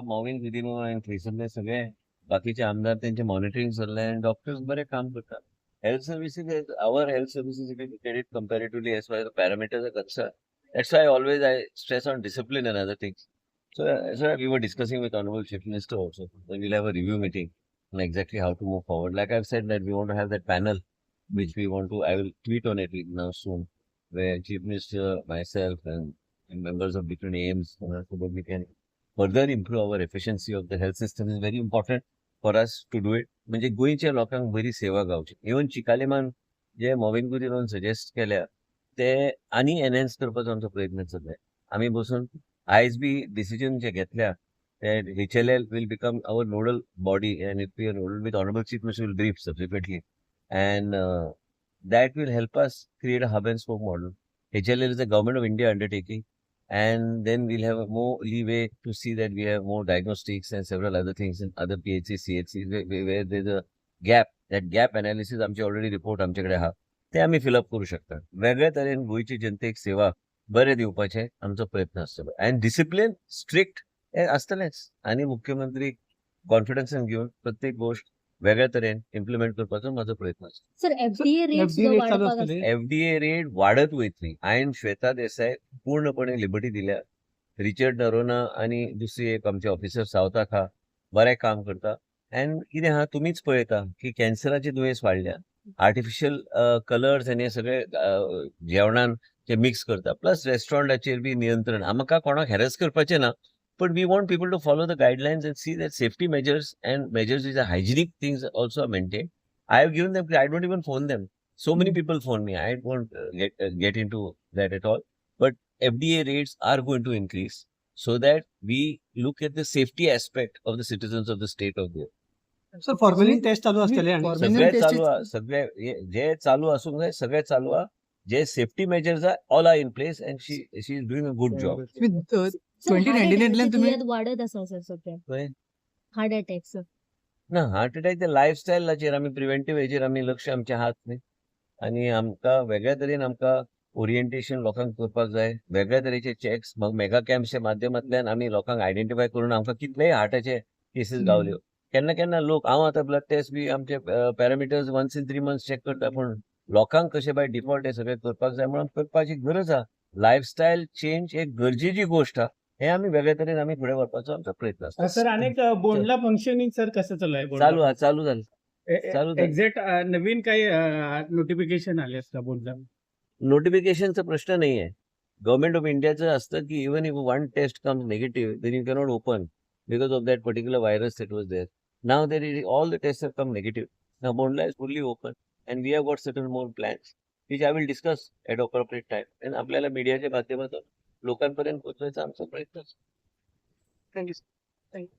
मॉविन गुदिन्हो आनी थंयसरले सगळे बाकीचे आमदार, तेंचे मॉनिटरींग चल्लें आनी डॉक्टर्स बरें काम करतात. Health services, our health services, if you look at it comparatively as far as the parameters are concerned, that's why always I stress on discipline and other things. So we were discussing with Honorable Chief Minister also that we'll have a review meeting on exactly how to move forward. Like I've said, that we want to have that panel, which we want to, I will tweet on it now soon, where Chief Minister, myself, and members of different AIIMS, so that we can further improve our efficiency of the health system is very important for us to do it. म्हणजे गोंयच्या लोकांक बरी सेवा गावची. Even चिकालीमान जे Mauvin गुदिन्होन suggest केल्या ते आनी enhance करपाचो आमचो प्रयत्न चल्लाय. आमी बसून आयज बी डिसिजन जे घेतल्या ते HLL will become our nodal body and it be nodal with Honorable Chief Minister will brief subsequently, and that will help us create a hub and spoke model. HLL is a Government of India undertaking, and then we'll have more leeway to see that we have more diagnostics and several other things in other PHC, CHC, where there's a gap. That gap analysis आमचे already report आमच्याकडे आहा, ते आमी fill up करू शकता. वेगळ्या तरेन गोंयची जनतेक सेवा बरे दिवपाचे आमचो प्रयत्न आसतलो आनी डिसिप्लीन स्ट्रिक्ट हे आसतलेच आनी मुख्यमंत्री कॉन्फिडन्सान घेवन प्रत्येक गोश्ट वेगळ्या तरेन इम्प्लिमेंट करपाचो म्हाजो प्रयत्न आसा. सर, एफडीए रेट FDA सुद्दां rate चालू वाडपाक आसतले. आसा. एफडीए रेट वाडत वयतली. हांवें श्वेता देसाय पूर्णपणे लिबर्टी दिल्या. रिचर्ड नरोना आनी दुसरी एक आमचे ऑफिसर सावथाक आहा, बरें काम करता. एंड कितें आहा, तुमीच पळयता की कॅन्सराचे दुयेंस वाडल्या. आर्टिफिशियल कलर्स आनी हे सगळे जेवणान ते मिक्स करता. प्लस रेस्टॉरंटाचेर बी नियंत्रण. आमकां कोणाक हॅरस करपाचें ना, but we want people to follow the guidelines and see that safety measures and measures is a hygienic things also are maintain. I have given them, I don't even phone them. So many people phone me. I won't get into that at all. But FDA rates are going to increase so that we look at the safety aspect of the citizens of the state of Goa. Sir, formalin test चालू आसतले आनी Formalin सगळे test चालू आहा, सगळे जे चालू आसूंक जाय सगळे चालू आहा. जे सेफ्टी मेजर्स आहा, all are in place and she is doing a good job. Sir, 2019 तल्यान तुम्ही दुयेंत वाडत आसा सर सध्या. खंय? Heart attack sir. ना, हार्ट अटॅक ते लायफस्टायलाचेर आमी प्रिवेंटीव हेजेर आमी लक्ष आमचें आहात न्ही आनी आमकां वेगळ्या तरेन आमकां ओरिएंटेशन लोकांक करपाक जाय, वेगळ्या तरेचे चॅक्स. मग मेगा कॅम्पच्या माध्यमांतल्यान आमी लोकांक आयडेंटिफाय करून आमकां कितलेय हार्टाचे केसीस गावल्यो. केन्ना केन्ना लोक, हांव आतां ब्लड टेस्ट बी आमचे parameters once in 3 months check करता, पूण लोकांक कशें बाय डिफॉल्ट हे सगळें करपाक जाय म्हणून करपाची गरज आहा. लायफस्टायल चेंज एक गरजेची गोश्ट आहा. हे आमी वेगळ्या तरेन आमी फुडें व्हरपाचो आमचो प्रयत्न आसता. सर, अनेक बोंडला फंक्शनिंग सर कसं चालू आहे? चालू आहा, चालू जालें, चालू झालं. एक्झॅक्ट नवीन काही नोटिफिकेशन आले असतं बोंडला? नोटिफिकेशनचा प्रश्न नाही आहे. गव्हर्नमेंट ऑफ इंडियाचं असतं की even if one test comes negative, then you cannot open because of that particular virus that was there. Now there is all the test have come negative. Now Bondla is fully open and we have got certain more plans which I will discuss at appropriate time. आणि आपल्याला मीडियाच्या माध्यमातून लोकांपर्यंत पोहोचवायचा आमचा प्रयत्न असतो. Thank you, thank you.